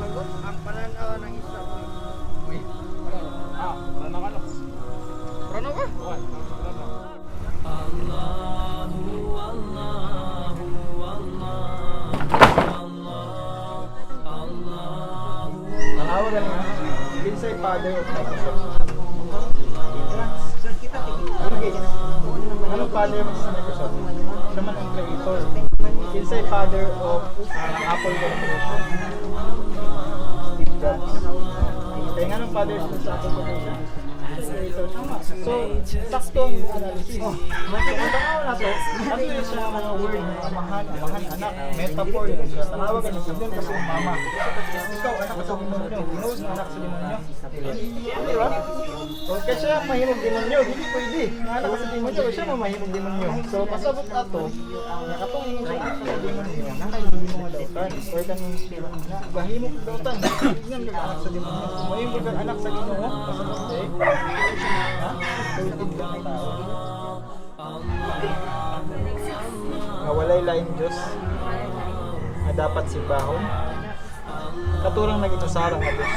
Ang pananaw ng isa. Ah, wala na ka, no? Prano ka? Wala na. Tanawa ka na. Kinsay father of Microsoft? Bill Gates. Anong father mo sa Microsoft? Siya man ang creator. Kinsay father of Apple Corporation? Steve Jobs. Kaya nga nung father siya sa Apple Corporation? Creator. Tama. So, saktong analysis. So, kung tanawa na to, ano yun siya mga word na amahan, amahan, anak, metaphor yun siya. Tanawa ka niya, sabihin kasi yung mama. Ikaw, anak ka sa demonyo. Ginoo sa anak sa demonyo. Di ba? O, kaya siya mahimong demonyo. Hindi pwede. Nga anak ka sa demonyo, siya mamahimong demonyo. So, pasabot ato, nga katong ingon siya anak sa demonyo, nakahimo nga dautan. Or kanang na, bahimong dautan. Tingnan ka anak sa demonyo. Kung mahimo ka anak sa Ginoo, pasabot eh. Ha? Tuwid ka ng tao. Nga walay laing Diyos nga dapat simbahon. Katurang nag-inusara nga Diyos.